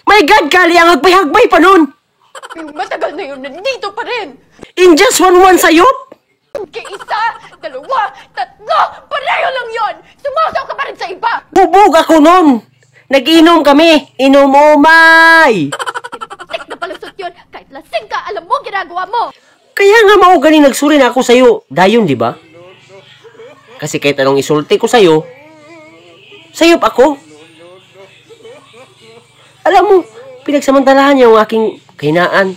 My God, Kali, ang hagbay-hagbay pa nun! Matagal na yun, nandito pa rin! In just 1 month sayop? Isa, dalawa, tatlo, pareho lang yon. Sumasaw ka pa rin sa iba! Bubog ako nun! Nag-inom kami! Inom-umay! Tek na palusot yun, kahit lasing ka, alam mo ginagawa mo! Kaya nga mao galing nagsuri na ako sa'yo. Dayon, di ba? Kasi kahit anong isulti ko sa'yo, sayop ako. Alam mo, pinagsamantalahan niya ang aking kahinaan.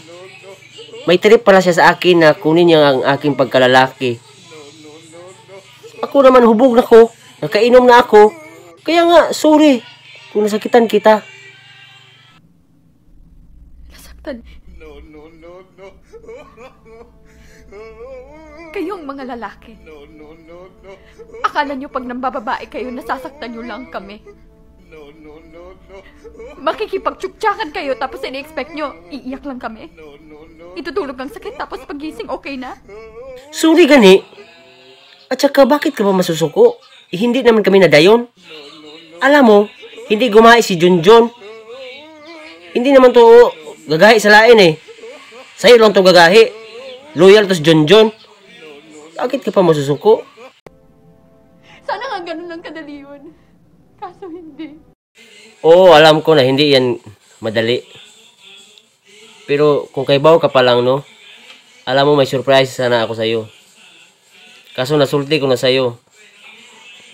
May trip pala siya sa akin na kunin niya ang aking pagkalalaki. Ako naman hubog na ko. Nakainom na ako. Kaya nga, sorry kung nasakitan kita. Nasaktan. Kayong mga lalaki. Akala nyo pag nambababae kayo, nasasaktan nyo lang kami. Makikipagtsuktsakan kayo tapos ini-expect nyo, iiyak lang kami. Itutulog ang sakit tapos pagising okay na. Sorry gani. At saka bakit ka ba masusuko? Hindi naman kami nadayon. Alam mo, hindi gumahi si Junjun. Hindi naman to gagahi sa lain eh. Sa'yo lang to gagahi. Loyal to si Junjun. Bakit ka pa masusuko? Sana nga ganun lang kadali yun. Kaso hindi. Oo, alam ko na hindi yan madali. Pero kung kaybaw ka pa lang, no? Alam mo may surprise sana ako sa'yo. Kaso nasulti ko na sa'yo.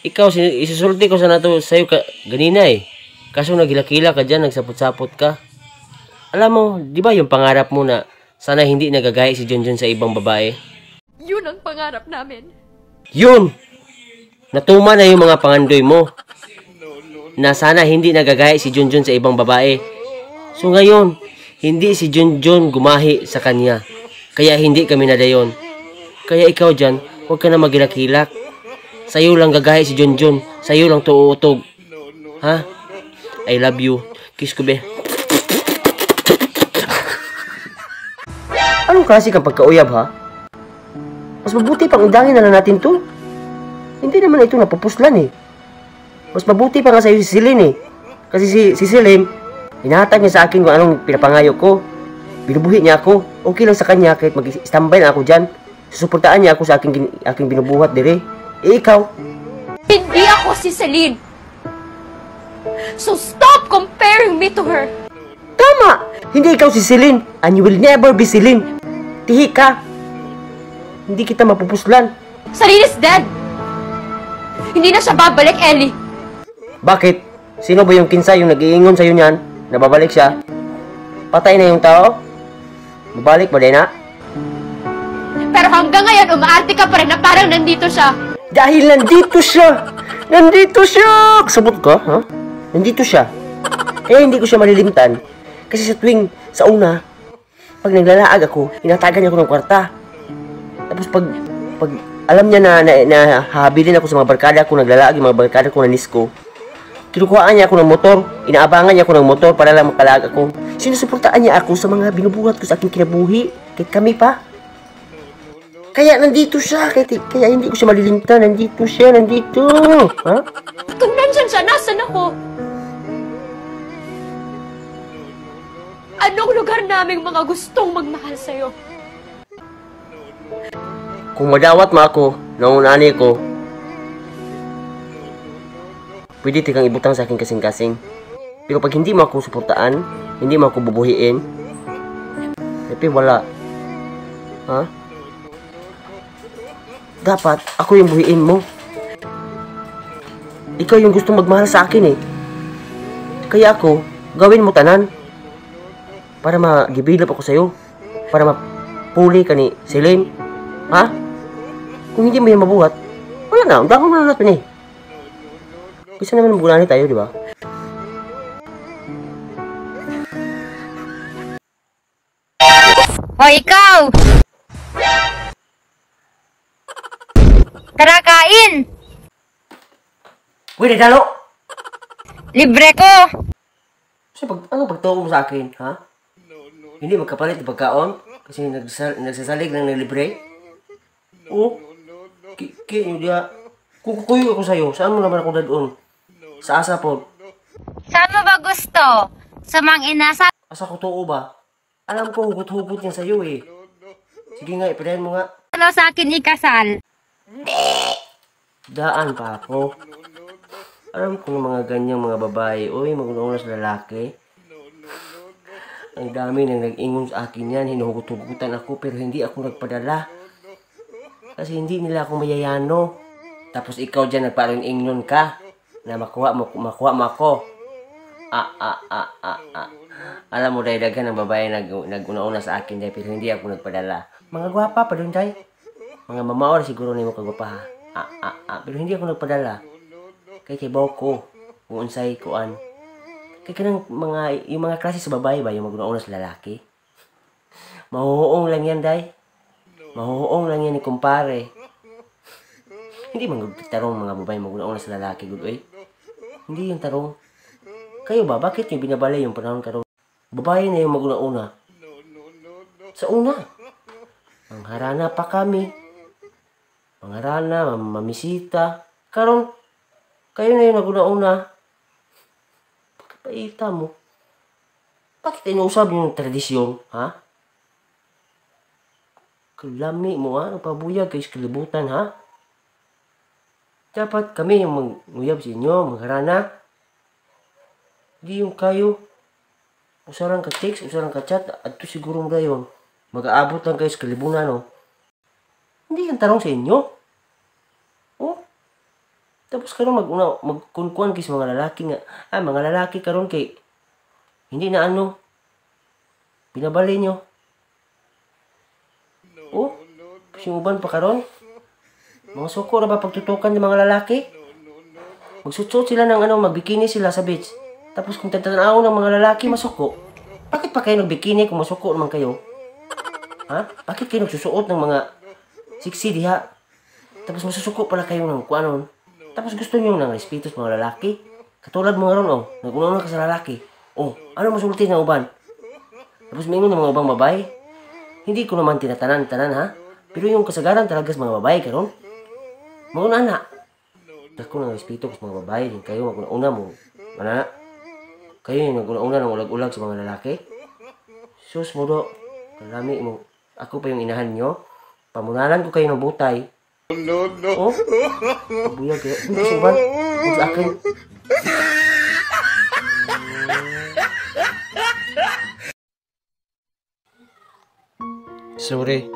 Ikaw, isusulti ko sana to sa'yo ganina eh. Kaso nagilakila ka dyan, nagsapot-sapot ka. Alam mo, di ba yung pangarap mo na sana hindi nagagaya si Junjun sa ibang babae? Yun ang pangarap namin. Yun! Natuma na yung mga pangandoy mo. Na sana hindi nagagaya si Junjun sa ibang babae. So ngayon, hindi si Junjun gumahi sa kanya. Kaya hindi kami nadayon. Kaya ikaw dyan, huwag ka na magilakilak. Sa'yo lang gagaya si Junjun. Sa'yo lang to uutog. Ha? I love you. Kiss ko be. Anong klase kang pagkauyab ha? Mas mabuti pang udangin na lang natin to. Hindi naman ito napupuslan eh. Mas mabuti pa nga sa'yo si Celine eh. Kasi si Celine, hinahatag niya sa akin kung anong pinapangayo ko. Binubuhi niya ako. Okay lang sa kanya kahit mag-standby na ako dyan. Susuportaan niya ako sa aking binubuhat dire. Eh ikaw? Hindi ako si Celine. So stop comparing me to her. Tama! Hindi ikaw si Celine. And you will never be Celine. Tihi ka. Hindi kita mapupuslan. Celine is dead. Hindi na siya babalik, Ellie. Bakit? Sino ba yung kinsa yung nag-iingon sa'yo niyan? Nababalik siya? Patay na yung tao? Babalik ba din na? Pero hanggang ngayon, umaarte ka pa rin na parang nandito siya. Dahil nandito siya! Nandito siya! Sabot ka, ha? Nandito siya. Eh, hindi ko siya malilimtan. Kasi sa una, pag naglalaag ako, hinatagan niya ako ng kwarta. Tapos pag alam niya na hahabilin ako sa mga barkada ko, naglalaag yung mga barkada ko na nisko, kinukuhaan niya ako ng motor, inaabangan niya ako ng motor para lang makalaag ako. Sinusuportaan niya ako sa mga binubuhat ko sa aking kinabuhi. Kahit kami pa. Kaya nandito siya. Kaya hindi ko siya malilimtan. Nandito siya. Nandito. Ha? Kung nandyan siya, nasan ako? Anong lugar naming mga gustong magmahal sa'yo? Kung madawat mo ako, naunani ko, pwede tikang ibutang sa akin kasing-kasing. Pero pag hindi mo ako suportaan, hindi mo ako bubuhiin, tapi wala. Ha? Dapat ako yung buhiin mo. Ikaw yung gustong magmahal sa akin eh. Kaya ako, gawin mo tanan. Para ma-develop ako sa'yo. Para mapuli ka ni Celine. Ha? Kung hindi mo yung mabuhat, wala na. Ang dako mo na natin eh. Bisa naman magulani tayo, di ba? Hoy, ikaw! Tara, kain! Uy, Dalo! Libre ko! Ano pagtuo mo sa akin, ha? Hindi magkapalit ng pagkaon? Kasi nagsasalig lang ng libre? Oo? Kaya, kung kukuyo ako sa'yo, saan mo naman ako dadon? Sa asa po? Saan mo ba gusto? Samang ina sa... Asa ko totoo ba? Alam ko hugot-hugot yan sa'yo eh. Sige nga, ipadayan mo nga. Ano sa akin ikasal? Daan pa ako. Alam ko ng mga ganyang mga babae, uy, magunauna sa lalaki. Ang dami nang nag-ingon sa akin yan, hinuhugot-hugutan ako, pero hindi ako nagpadala. Kasi hindi nila ako mayayano. Tapos ikaw dyan nagparang-ingnon ka, na makuha mo ako. Alam mo, dahil daghan ng babae nag-una-una sa akin, dahil, pero hindi ako nagpadala. Mga gwapa pa doon, dahil. Mga mamaor siguro na yung kagwapa, pero hindi ako nagpadala. Kay Boko, kung unsay kuan. Kaya kanang yung mga klase sa babae ba, yung mag-una sa lalaki. Mahuhuong lang yan, day. Mahuhuong lang yan ni kumpare. Hindi man tarong mga babae mag-una sa lalaki, good way. Hindi yung tarong. Kayo ba, bakit yung binabalay yung panahon karon? Babae na yung mag-una. Sa una. Mangharana pa kami. Mangharana, mamisita. Karon, kayo na yung mag-una. Paita mo. Bakit inuusap yung tradisyon, ha? Kalami mo, ha? Nagpabuyag kayo sa kalibutan, ha? Dapat kami yung mag-uyab sa inyo, magharana. Hindi yung kayo. Usarang ka text, usarang ka chat, at ito siguro mo gayon. Mag-aabot lang kayo sa kalibunan, no? Hindi yung tarong sa inyo. Oh? Tapos karon magkunkuan kay sa mga lalaki nga. Mga lalaki karon kay hindi na binabali nyo. Oh, kasi uban pa karon. Mga suko na ba pagtutukan ng mga lalaki? Magsutsot sila ng magbikini sila sa beach. Tapos kung tatanaw ng mga lalaki masuko. Bakit pa kayo nagbikini kung masuko naman kayo? Ha? Bakit kayo nagsusuot ng mga sexy diha? Tapos masusuko pala kayo ng kuanon. Tapos gusto niyo ng respeto sa mga lalaki. Katulad mo nga ron, nag-una ka sa lalaki. Ano masulti ng uban? Tapos mingon ng mga ubang babae. Hindi ko naman tinatanan-tanan, ha? Pero yung kasagaran talaga sa mga babae karon. Mga anak. Ako ng respeto sa mga babae. Kayo mag-una mo. Mana? Kayo yung nag-una ng ulag-ulag sa mga lalaki. Sus mo do. Kalami mo. Ako pa yung inahan nyo. Pamunalan ko kayo ng butay. No. Oh? Buyag kayo. Hindi sa uban. Huwag sa akin. Sorry.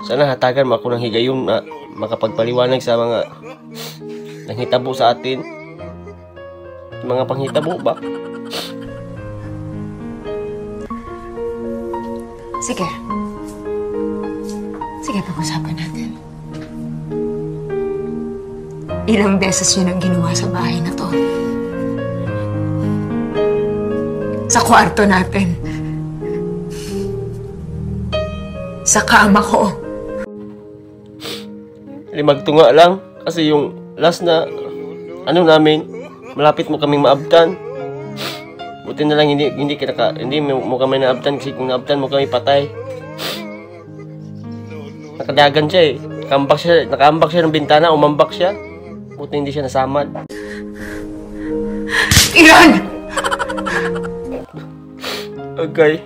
Sana hatagan mo ako ng higayon na makapagpaliwanag sa mga nanghitabo sa atin. Mga panghitabo ba? Sige. Sige, pag-usapan natin. Ilang beses yun ang ginawa sa bahay na to. Sa kwarto natin. Sa kama ko. Magtunga lang kasi yung last na namin malapit mo kaming maabtan. Buti na lang hindi mo kami naabtan kasi kung naabtan mo kami patay. Nakadagan siya eh. Nakambak siya ng bintana, umambak siya. Buti hindi siya nasamad. Iran! Okay.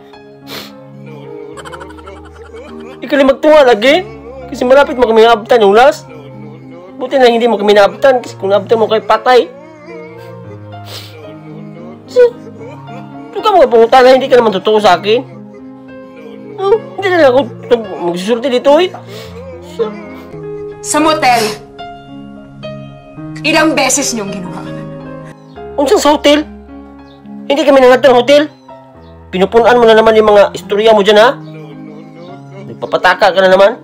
Ikaw magtunga lagi. Kasi malapit mo kami naabtan yung last. Buti na hindi mo kami naabtan kasi kung naabtan mo kay patay. Ito ka mga pangutan na hindi ka naman totoo sa akin. Hindi na ako magsusulti dito eh. Sa motel. Ilang beses niyong ginawa. Unsang sa hotel? Hindi kami nangatang hotel. Pinupunan mo na naman yung mga istorya mo dyan, ha? Nagpapataka ka na naman.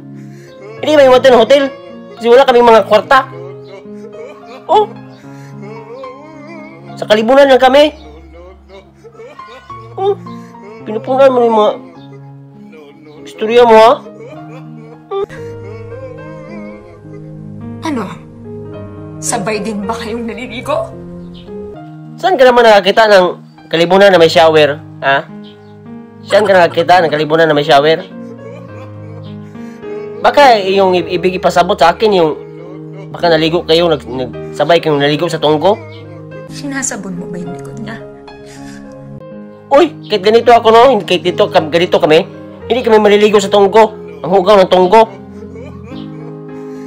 Hindi kami nangatang ng hotel. Kasi wala kaming mga kwarta. Oh! Sa kalibunan lang kami. Oh! Pinupunan mo na yung mga istorya mo, ha? Ano? Sabay din ba kayong naliligo? Saan ka naman nakakita ng kalibunan na may shower, ha? Saan ka nakakita ng kalibunan na may shower? Baka yung ibig ipasabot sa akin yung baka naligo kayo, nagsabay kayong naligo sa tunggo? Sinasabon mo ba yung likod niya? Uy, kahit ganito ako no, kahit ganito kami, hindi kami maliligo sa tunggo. Ang hugaw ng tunggo.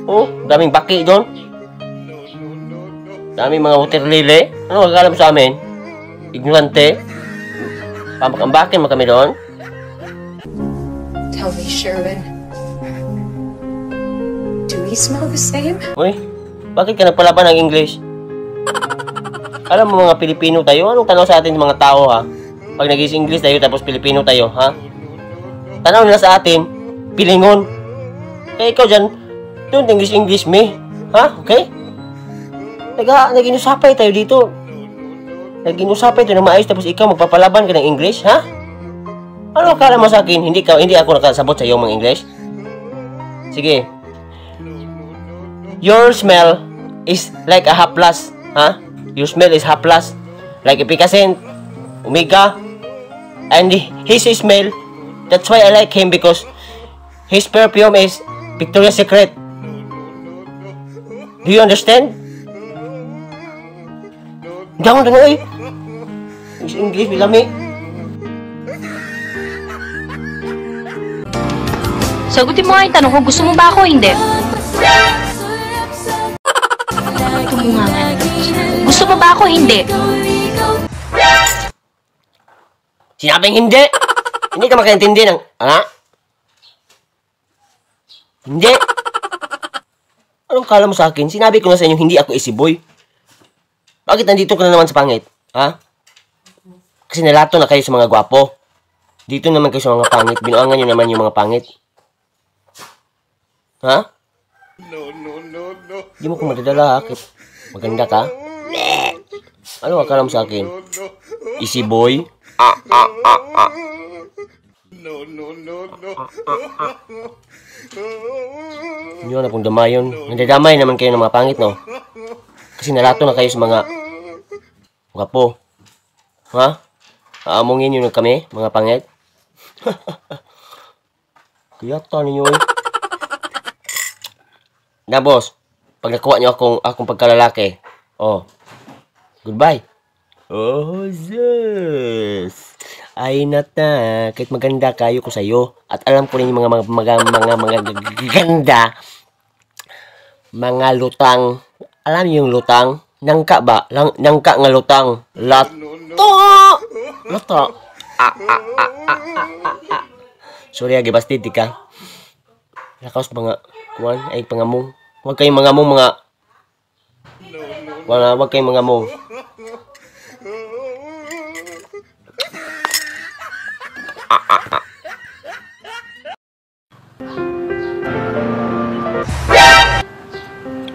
Oh, daming baki doon. Daming mga water lily. Ano akala mo sa amin? Ignorante. Pampakambakin mo kami doon. Tell me, Sherwin. Do we smell the same? Uy, bakit ka nagpalaban ng English? Alam mo mga Pilipino tayo, anong tanaw sa atin ng mga tao ha? Pag nag-English tayo tapos Pilipino tayo, ha? Tanaw nila sa atin, pilingon. Kaya ikaw dyan, don't English me. Ha? Okay? Nag-inusapay tayo dito. Nag-inusapay tayo ng maayos tapos ikaw magpapalaban ka ng English, ha? Ano akala mo sa akin? Hindi ako nakasabot sa iyo mga English? Sige. Your smell is like a haplas, ha? Your smell is haplas. Like efficacent, omega, and his smell, that's why I like him because his perfume is Victoria's Secret. Do you understand? Jangan dengar English bilami. Sagutin mo nga yung tanong ko, gusto mo ba ako o hindi? Tumungangan. Gusto mo ba ako o hindi? Sinabing hindi. Hindi ka makaintindi ng, ha? Hindi. Anong kala mo sa akin? Sinabi ko na sa inyo, hindi ako easy boy. Bakit nandito ka na naman sa pangit? Ha? Kasi nalato na kayo sa mga gwapo. Dito naman kayo sa mga pangit. Binuangan nyo naman yung mga pangit. Ha? No. Di mo ko madadala, ha? Maganda ka? Ano akala mo sa akin? Easy boy? Hindi na pong damayon. Nadadamay naman kayo ng mga pangit, no? Kasi nalato na kayo sa mga gwapo. Ha? Aamungin nyo na kami, mga pangit? Kiyata ninyo eh. Na boss, pag nakuha nyo akong pagkalalaki, oh, goodbye. Oh, yes. Ay nata, kahit maganda kayo ko sa'yo. At alam ko rin yung mga ganda. Mga lutang. Alam niyo yung lutang? Nangka ba? Nangka nga lutang. Lato! Lato. Sorry, agibastid ka. Lakaos mga kuwan ay pangamong. Huwag kayong mangamong mga. Huwag kayong mangamong.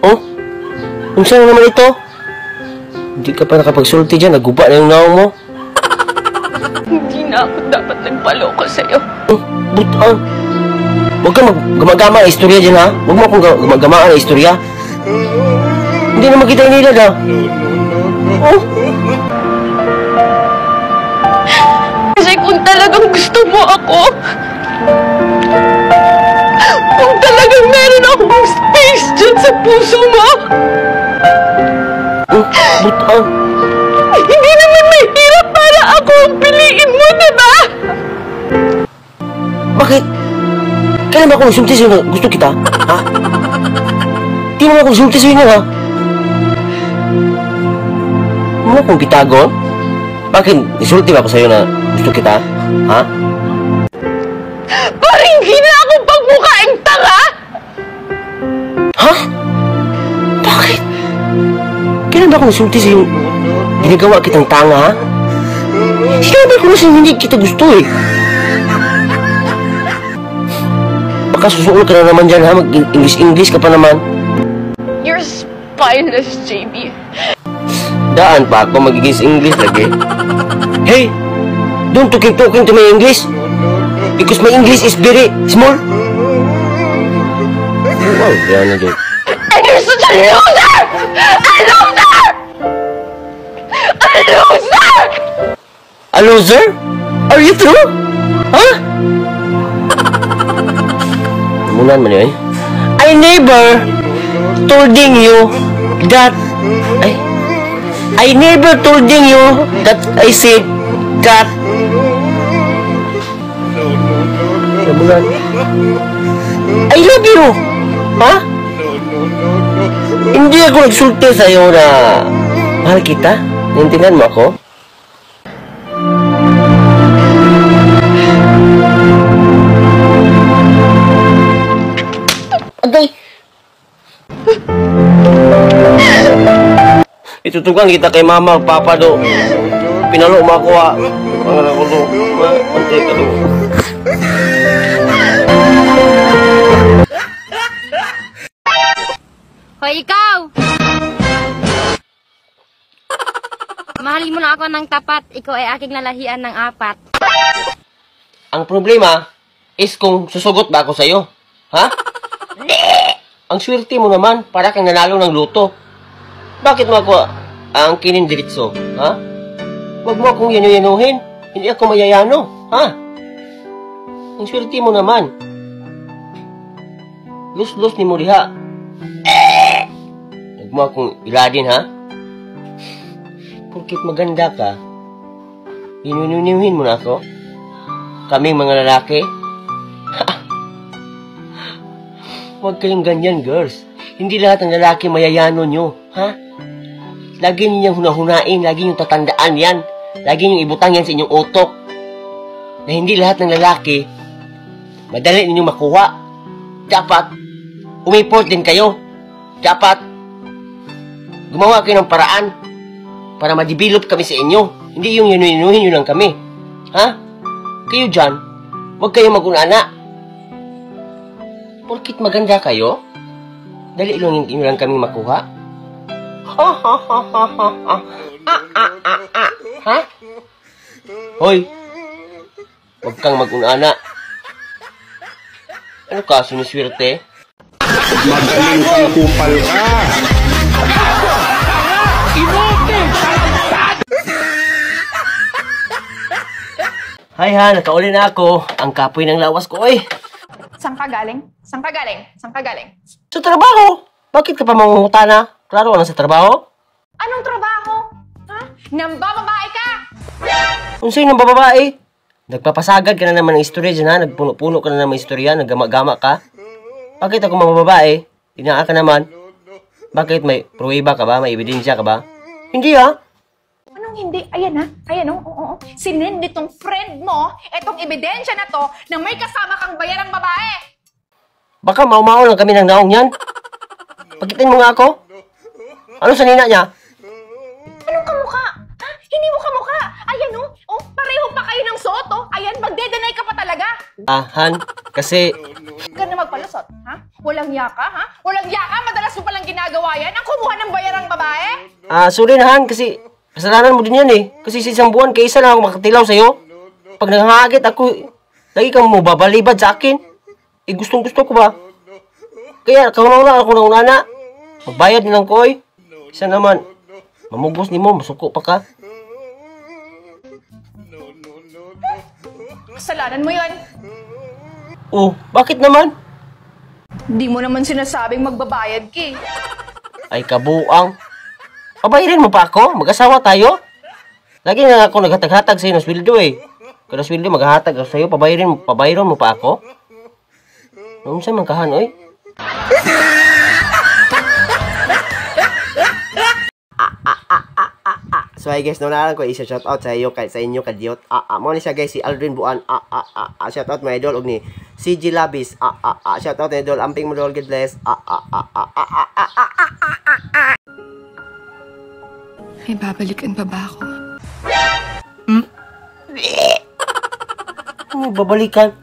Oh? Unsa na naman ito? Hindi ka pa nakapagsulti dyan. Naguba na yung naong mo. Hindi na ako dapat nagpaloko sa'yo. Oh, butang. Huwag kang gumagama ang istorya dyan, ha? Huwag mo akong gumagama ang istorya. Hindi naman kita inilad, ha? Oh? Kasi kung talagang gusto mo ako, kung talagang meron akong space dyan sa puso mo, Oh, butang. hindi naman mahirap para ako ang piliin mo, diba? Bakit? Kailan ba ako nagsulti sa'yo na gusto kita? Ha? Di naman ako nagsulti sa'yo na, ha? Ano akong bitagon? Bakit? Nagsulti ba ako sa'yo na gusto kita? Ha? Parang hindi na akong pagmukhaing tanga! Ha? Bakit? Kailan ba ako nagsulti sa'yo? Ginagawa kitang tanga, ha? Sinabi ko na sa'yo hindi kita gusto, eh. Baka susuol ka na naman dyan, ha? Mag-English ka pa naman. You're spineless, JB. Daan pa ako mag-English lagi. Hey! Don't talking to my English. Because my English is very small. Wow, yan na dyan. And you're such a loser! A loser! A loser! A loser? Are you true? Huh? Munan man yun eh. I never tolding you that I never told you that I said Cut! Sabulan. I love you! Ha? Hindi ako nagsulti sa'yo na mahal kita. Naintindihan mo ako? Agay! Itutukan kita kay mama, papa do. Pinalo mo ako ha. Mga ako do. Pantay ka do. Hoy, ikaw! Mahalin mo na ako ng tapat. Ikaw ay aking lalahian ng 4. Ang problema is kung susugot ba ako sa'yo. Ha? Ang swerte mo naman, para kang nanalo ng luto. Bakit mo ako ang kinindiritso? Ha? Huwag mo akong yanu-yanuhin. Hindi ako mayayano. Ha? Ang swerte mo naman. Lus-lus ni mo diha. Huwag mo akong iladin, ha? Porkit maganda ka, yanu-yanuhin mo na ako. Kaming mga lalaki. Huwag kayong ganyan, girls. Hindi lahat ng lalaki mayayano nyo, ha? Lagi ninyong hunahunain, lagi ninyong tatandaan yan. Lagi ninyong ibutang yan sa inyong utok. Na hindi lahat ng lalaki madali ninyong makuha. Dapat, umiport din kayo. Dapat, gumawa kayo ng paraan para ma-develop kami sa inyo. Hindi yung yanu-yanuhin nyo lang kami. Ha? Kayo dyan, huwag kayong mag-unana. Porkit maganda kayo, dali lang inyo lang kami makuha. Ha? Ha? Hoy, huwag kang mag-unana. Ano ka, siniswerte? Magaling kang kupal ka! Hay ha, nakauli na ako. Ang kapoy ng lawas ko, oy. Saan ka galing? Saan ka galing? Saan ka galing? Sa trabaho. Bakit ka pa mangungutana? Klaro ka na sa trabaho? Anong trabaho? Ha? Nambababae ka! Unsay nang bababae? Nagpapasagad ka na naman ng istorya dyan ha? Nagpuno-puno ka na naman ng istorya? Naggama-gama ka? Bakit ako mabababae? Inaa ka naman? Bakit may pruweba ka ba? May ebidensya ka ba? Hindi ha? Anong hindi? Ayan ha? Ayan o. Oo. Sinend nitong friend mo, etong ebidensya na to, na may kasama kang bayarang babae. Baka mau-mao lang kami ng naong yan. Pakitin mo nga ako. Ano sa nina niya? Anong kamukha? Ha? Hindi mo kamukha. Ayan o. Oh, pareho pa kayo ng suot o. Ayan, magde-deny ka pa talaga. Han, kasi Huwag ka na magpalusot, ha? Walang yaka, ha? Walang yaka, madalas mo palang ginagawa yan. Ang kumuha ng bayarang babae. sorry na Han, kasi kasalanan mo din yan eh. Kasi sa isang buwan, kaysa lang ako makatilaw sa'yo. Pag nanghagit ako, lagi kang mababalibad sa akin. Gustong-gusto ko ba? Kaya, kauna ako na unana. Magbayad nilang ko eh. Isa naman, mamugos ni mo, masuko pa ka. Kasalanan mo yan. Oh, bakit naman? Di mo naman sinasabing magbabayad ka eh. Ay, kabuang. Pabayarin mo pa ako? Mag-asawa tayo? Lagi na ako naghatag-hatag sa'yo ng sweldo eh. Kada sweldo maghahatag ako sa'yo, pabayarin mo pa ako? Noong siya mangkahan, oy. So hi guys, naman ko isa-shout out sa inyo kadiyot. Mo ni siya guys, si Aldrin Buan. Shout out my idol og ni CG Labis. Shout out idol Amping Modol, God bless. May babalikan pa ba ako? Ano babalikan?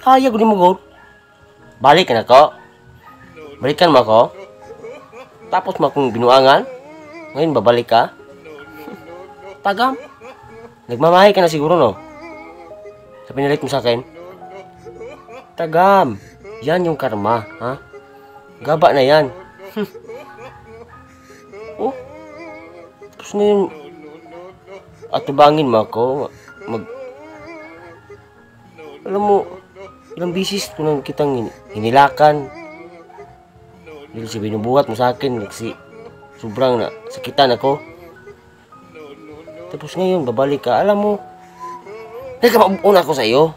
Kaya ko di mo go. Balikan ako. Balikan mo ako. Tapos mo akong binuangan. Ngayon babalik ka. Tagam. Nagmamahay ka na siguro, no? Sa pinalit mo sa akin. Tagam. Yan yung karma, ha? Gaba na yan. Oh. Tapos na yung atubangin mo ako. Alam mo, ilang bisis ko nang kitang hinilakan. Dahil siya binubuhat mo sa akin. Kasi sobrang na sakitan ako. Tapos ngayon, babalik ka. Alam mo, nagkamauna ko sa'yo.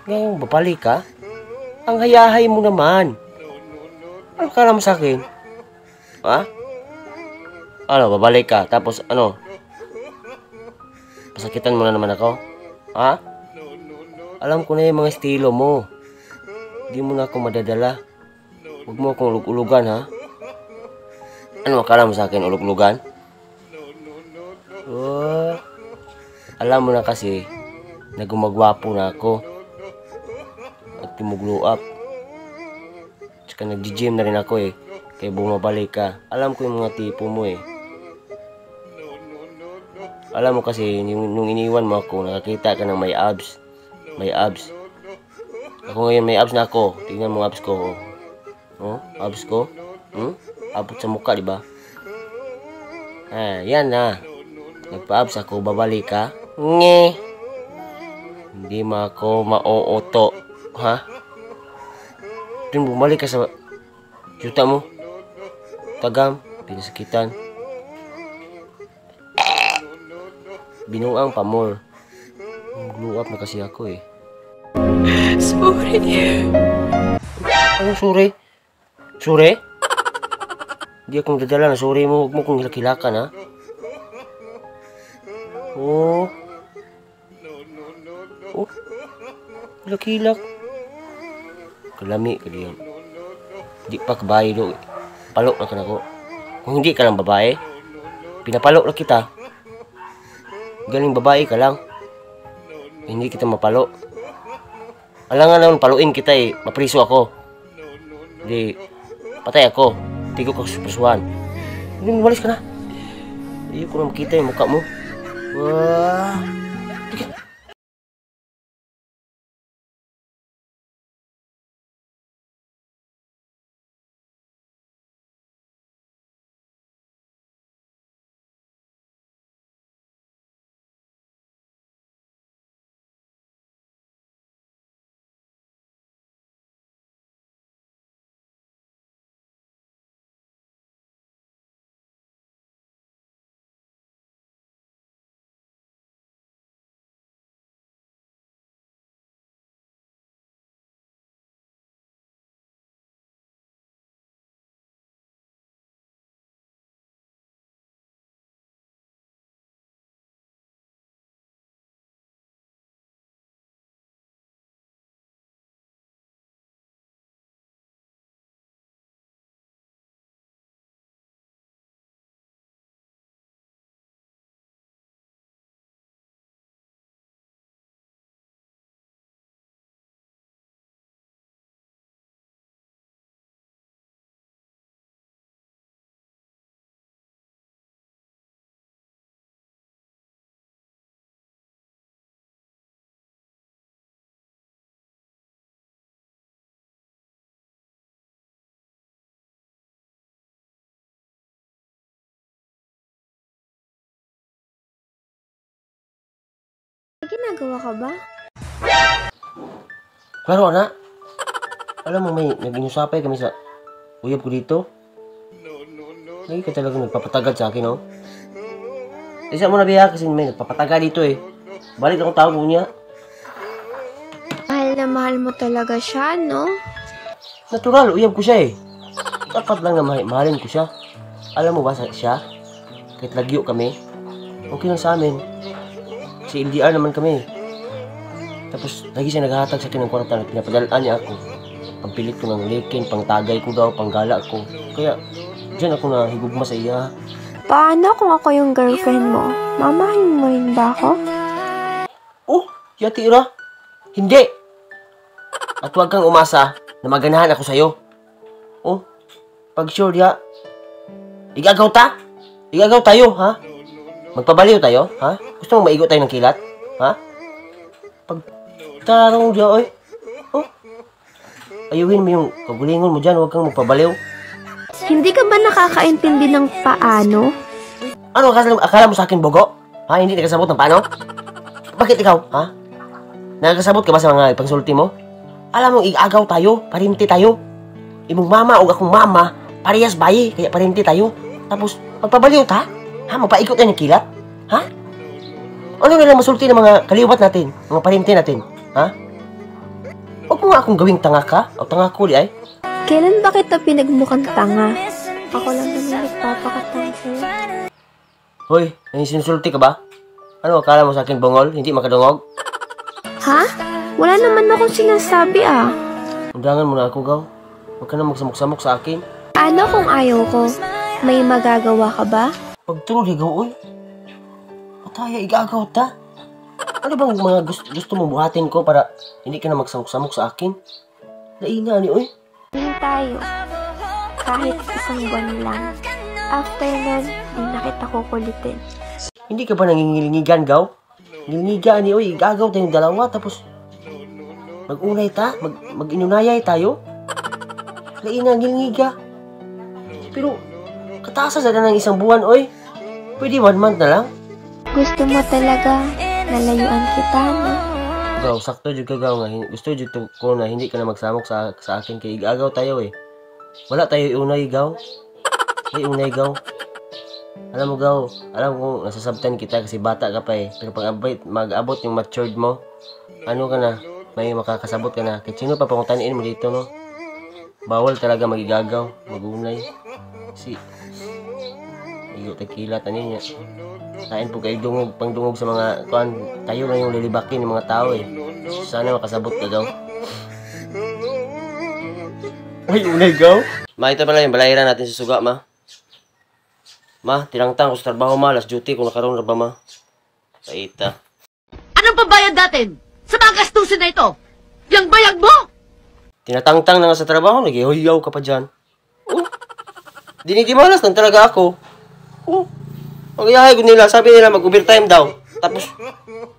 Ngayon, babalik ka. Ang hayahay mo naman. Ano kala mo sa'kin? Ha? Ano, babalik ka. Tapos, ano? Pasakitan mo na naman ako? Ha? Alam ko na yung mga estilo mo. Hindi mo na ako madadala. Huwag mo akong ulug-ulugan, ha? Ano akala mo sa akin, ulug-ulugan? Oh, alam mo na kasi na gumagwapo na ako. At timuglo up. Tsaka nag-gym na rin ako eh. Kaya bumabalik ka. Alam ko yung mga tipo mo eh. Alam mo kasi, nung iniwan mo ako, nakakita ka ng may abs. May abs. Ako ngayon may abs na ako. Tingnan mo abs ko. Oh, abs ko. Abot sa mukha, di ba? Ah, yan na. Nagpa-abs ako, babalik ka. Nge. Hindi mo ako mauuto. Ha? Dun bumalik ka sa yuta mo. Tagam, pinasakitan. Binuang pamor. Glow up na kasi ako eh. Sorry. Anong sorry? Sorry? Hindi akong dadala na sorry mo. Huwag mo kong hilakilakan ha. Oh. Oh. Hilak-hilak. Kalami ka diyan. Di pa kabahay do. Palok na ka na ko. Kung hindi ka lang babae, pinapalok na kita. Galing babae ka lang. Hindi kita mapalo. Alangan naman paluin kita eh. Mapriso ako. Hindi. Patay ako. Hindi ko kasuspersuhan. Hindi, mawalis ka na. Hindi ko na makita yung mukha mo. Wah. Ginagawa ka ba? Klaro na. Alam mo may nag-inusapay kami sa uyab ko dito. Lagi ka talaga nagpapatagad sa akin, oh. Isa mo na biya kasi may nagpapatagad dito eh. Balik akong tawag mo niya. Mahal na mahal mo talaga siya, no? Natural, uyab ko siya eh. Dapat lang na mahalin ko siya. Alam mo ba siya? Kahit lagyo kami, okay lang sa amin. Si LDR naman kami. Tapos, lagi siya naghahatag sa akin ng kwarta na pinapadalaan niya ako. Pagpilit ko ng likin, pangtagay ko daw, panggala ko. Kaya, dyan ako na higugma sa iya. Paano kung ako yung girlfriend mo? Mamahalin mo rin ba ako? Oh, yatira. Hindi. At huwag kang umasa na maganahan ako sa'yo. Oh, pag sure ya, igagaw tayo, ha? Magpabaliw tayo, ha? Gusto mo maigo tayo ng kilat? Ha? Pag tarong diya, oy. Oh. Ayuhin mo yung kagulingon mo dyan, huwag kang magpabaliw. Hindi ka ba nakakaintindi ng paano? Ano, akala mo sa akin, bogo? Ha? Hindi nakasabot ng paano? Bakit ikaw, ha? Nakasabot ka ba sa mga pangsulti mo? Alam mo, igagaw tayo, parinti tayo. Imong mama o akong mama, parehas bayi, kaya parinti tayo. Tapos, magpabaliw ta? Ha? Magpaikot tayo ng kilat? Ha? Ano na lang masulti ng mga kaliwat natin? Mga parinti natin? Ha? Huwag mo nga akong gawing tanga ka? O tanga ko di ay? Kailan ba kita pinagmukhang tanga? Ako lang naman nagpapakatanga sa'yo. Hoy, sinusulti ka ba? Ano, akala mo sa akin bungol? Hindi makadungog? Ha? Wala naman akong sinasabi ah. Undangan mo na ako, Gaw. Huwag ka na magsamok-samok sa akin. Ano kung ayaw ko? May magagawa ka ba? Pagtulog, Gaw, uy. Pataya, igagaw ta. Ano bang mga gusto mong buhatin ko para hindi ka na magsamok-samok sa akin? Laina ni, uy. Hindi tayo. Kahit isang buwan lang. After nun, di na kita kukulitin. Hindi ka ba nangingilngigan, Gaw? Ngilngigan ni, uy. Igagaw tayong dalawa, tapos mag-unay ta? Mag-inunayay tayo? Laina, ngilngiga. Pero, katasa sa ng isang buwan, oy. Pwede 1 month na lang. Gusto mo talaga nalayuan kita, no? Gaw, sakto jud ka, Gaw, nga. Gusto jud ko na hindi ka na magsamok sa akin kay igagaw tayo, eh. Wala tayo iunay, Gaw. Ay, unay, Gaw. Alam mo, Gaw, alam ko nasasabtan kita kasi bata ka pa, eh. Pero pag mag-abot yung matured mo, ano ka na, may makakasabot ka na. Kahit sino pa pangutanin mo dito, no? Bawal talaga magigagaw, magunay. Kasi, iyo, tequila, tanin niya. Kain po kayo pangdungog sa mga, kayo lang yung lilibakin ng mga tao, eh. Sana makasabot ka, Gaw. Ay, unay, Gaw. Ma, ito pala yung balahiran natin sa suga, ma. Ma, tinangtang ko sa trabaho, ma. Last duty kung nakaroon na ba, ma? Paita. Anong pambayad natin sa mga gastusin na ito? Yang bayag mo? Tinatangtang na nga sa trabaho, nag-ihuyaw ka pa dyan. Oh, dinidimalas lang talaga ako. Oh, ang iyahay ko nila, sabi nila mag-overtime daw. Tapos,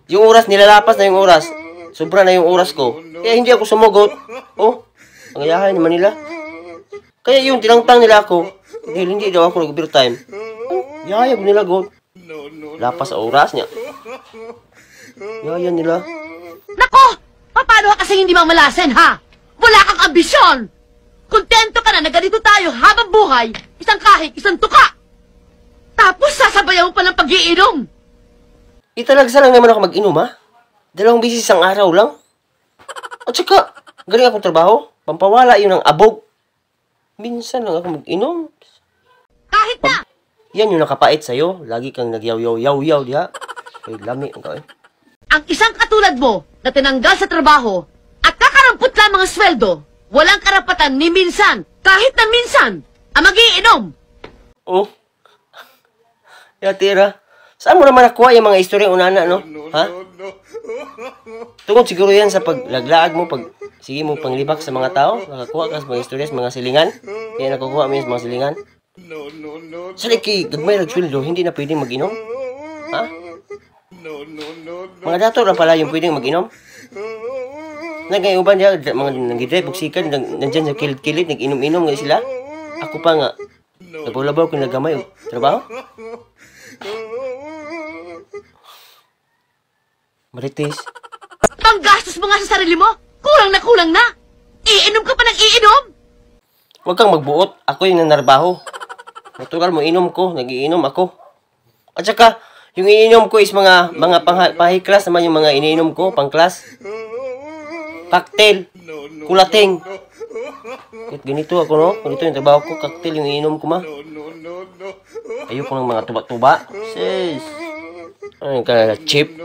yung oras, nilalapas na yung oras. Sobra na yung oras ko. Kaya hindi ako sumugot. Oh, ang iyahay naman nila. Kaya yung tinangtang nila ako, dahil hindi daw ako nag-overtime. Oh, iyahay ko nila, God. Lapas sa oras niya. Iyahay nila. Nako! Paano ka kasi hindi mamalasin, ha? Wala kang ambisyon! Kontento ka na ganito tayo habang buhay, isang kahig, isang tuka! Tapos sasabayan mo pa ng pag-iinom! Italagsa lang naman ako mag-inom, ha? 2 beses isang araw lang. At saka, galing akong trabaho, pampawala yun ng abog. Minsan lang ako mag-inom. Kahit na! Yan yung nakapait sa'yo. Lagi kang nagyaw-yaw-yaw-yaw, diha. Ay, lami ang kawin. Ang isang katulad mo na tinanggal sa trabaho at kakarampot lamang ang sweldo, walang karapatan ni minsan, kahit na minsan, ang mag-iinom! Oh. Ya, tira. Saan mo naman nakuha yung mga istorya unana, no? Ha? Tungkol siguro yan sa paglaglaag mo, sige mo panglibak sa mga tao, nakakuha ka sa mga istorya sa mga silingan, kaya nakukuha mo yan sa mga silingan. Sa liki, gagmay nagsweldo, hindi na pwedeng mag-inom? Ha? Mga dato lang pala yung pwedeng mag-inom? Nagayuban niya, mga nag-drive, bugsikan, nandyan sa kilid-kilid, nag-inom-inom nga sila. Ako pa nga, nagulabaw ko nagamay, trabaho? Marites. Panggastos mo nga sa sarili mo, kulang na! Iinom ka pa ng iinom! Huwag kang magbuot, ako yung nanarbaho. Natural mo, inom ko, nag-iinom ako. At saka, yung iniinom ko is mga pang-high class naman yung mga iniinom ko, pang-class. Cocktail, kulating. Kahit ganito ako, no? Ganito yung trabaho ko, cocktail yung iniinom ko, ma. Ayoko ng mga tuba-tuba. Sis. Ano ka, chip?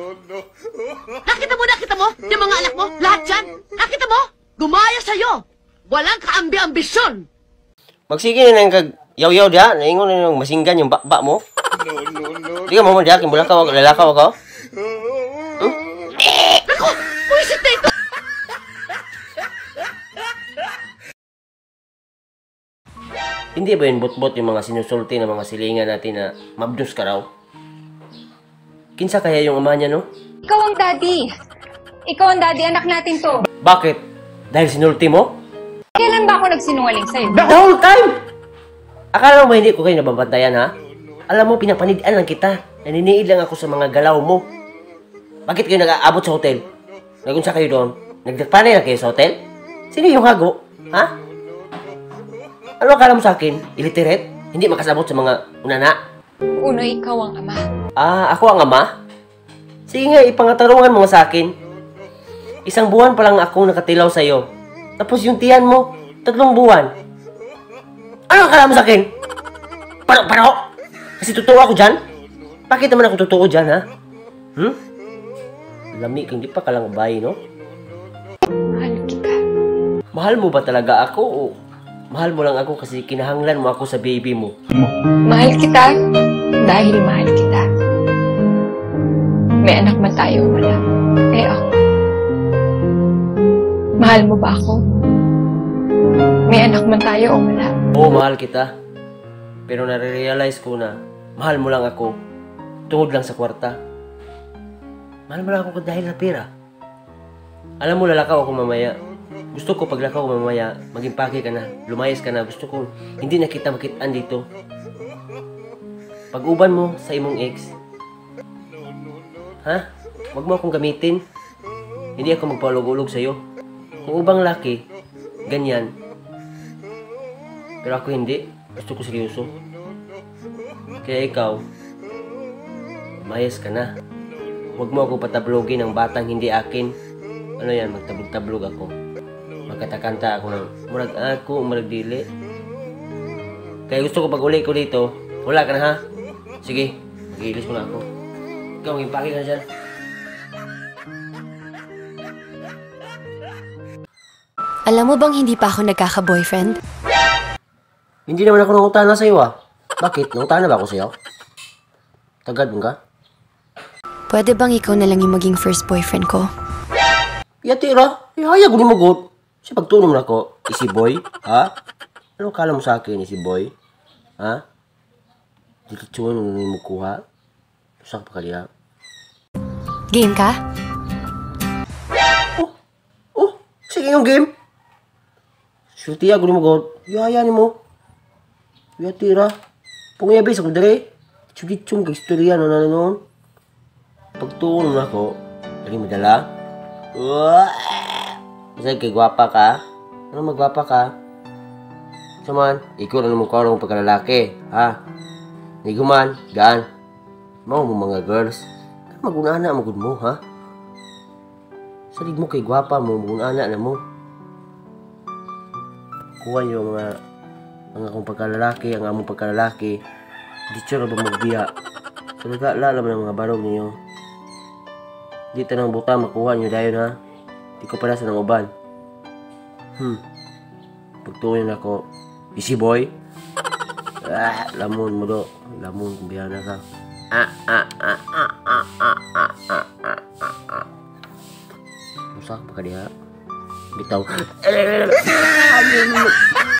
Nakita mo? Yung mga anak mo, lahat yan. Nakita mo? Gumaya sa'yo. Walang kaambi-ambisyon. Magsige na ng kag-yaw-yaw diha. Naingon na yung masinggan yung bakba mo. Di ka mo diha, kimbulakaw ako, lalakaw ako. Naku, puwisit na ito. Hindi ba yun bot-bot yung mga sinusulti ng mga silingan natin na mabdus ka raw? Kinsa kaya yung ama niya, no? Ikaw ang daddy. Ikaw ang daddy, anak natin to. Bakit? Dahil sinulti mo? Kailan ba ako nagsinungaling sa'yo? The whole time! Akala mo ba hindi ko kayo nababantayan, ha? Alam mo, pinapanidan lang kita. Naniniid lang ako sa mga galaw mo. Bakit kayo nag-aabot sa hotel? Nagunsa kayo doon? Nagpanay na kayo sa hotel? Sino yung hago? Ha? Ano akala mo sa akin? Illiterate? Hindi makasabot sa mga unana? Una, ikaw ang ama. Ako ang ama? Sige nga, ipangatarungan mo sa akin. Isang buwan pa lang akong nakatilaw sa'yo. Tapos yung tiyan mo, 3 buwan. Ano ang kala mo sa akin? Paro! Kasi totoo ako dyan? Bakit naman ako totoo dyan, ha? Lami kang di pa kalang bayi, no? Mahal kita. Mahal mo ba talaga ako o mahal mo lang ako kasi kinahanglan mo ako sa baby mo? Mahal kita dahil mahal kita. May anak man tayo o wala. Eh ako. Mahal mo ba ako? May anak man tayo o wala. Oo, mahal kita. Pero nare-realize ko na mahal mo lang ako tungod lang sa kwarta. Mahal mo lang ako dahil sa pera. Alam mo, lalakaw ako mamaya. Gusto ko paglakaw ko mamaya, maging pake ka na, lumayas ka na. Gusto ko hindi na kita makitaan dito. Pag-uban mo sa imong ex, ha? Huwag mo akong gamitin. Hindi ako magpalog-ulog sa'yo. Kung ubang laki, ganyan. Pero ako hindi. Gusto ko seryoso. Kaya ikaw, mayas ka na. Huwag mo ako patablogin ng batang hindi akin. Ano yan, magtablog-tablog ako. Magkatakanta ako ng murag dili. Kaya gusto ko pag uli ko dito, wala ka na ha? Sige, mag-iilis mo na ako. Ikaw, maging pake ka na dyan. Alam mo bang hindi pa ako nagkaka-boyfriend? Hindi naman ako nangutana sa'yo ah. Bakit? Nangutana ba ako sa'yo? Tagad mo ka? Pwede bang ikaw na lang yung maging first boyfriend ko? Tira. Hayag mo mo god. Siya pagtunom na ako. Easy boy? Ha? Ano kala mo sa akin, easy boy? Ha? Dikitsuan mo mo kuha? Sak pa kaliya. Game ka? Sige yung game. Sulti ako ni mo god. Hayaan mo. Tira. Pungyabi sa kudere. Chugitsong kagistorya no na noon. Pagtuon na ako, lagi madala. Kasi kay gwapa ka? Ano magwapa ka? Saman, ikaw na naman ko ng pagkalalaki, ha? Niguman, gaan. Mga mo mga girls. Magunana ang magud mo, ha? Salig mo kay gwapa mo, magunana na mo. Kuha niyo mga akong pagkalalaki, ang among pagkalalaki. Di tsura ba magbiya? Salaga, lalam ng mga barog niyo. Di tanang buta makuha nyo dayon ha. Di ko para sa nang uban. Pagtuloy na ako. Easy boy. Lamon mo do. Lamon kung biyana ka. Musak pa ka diha. Bitaw.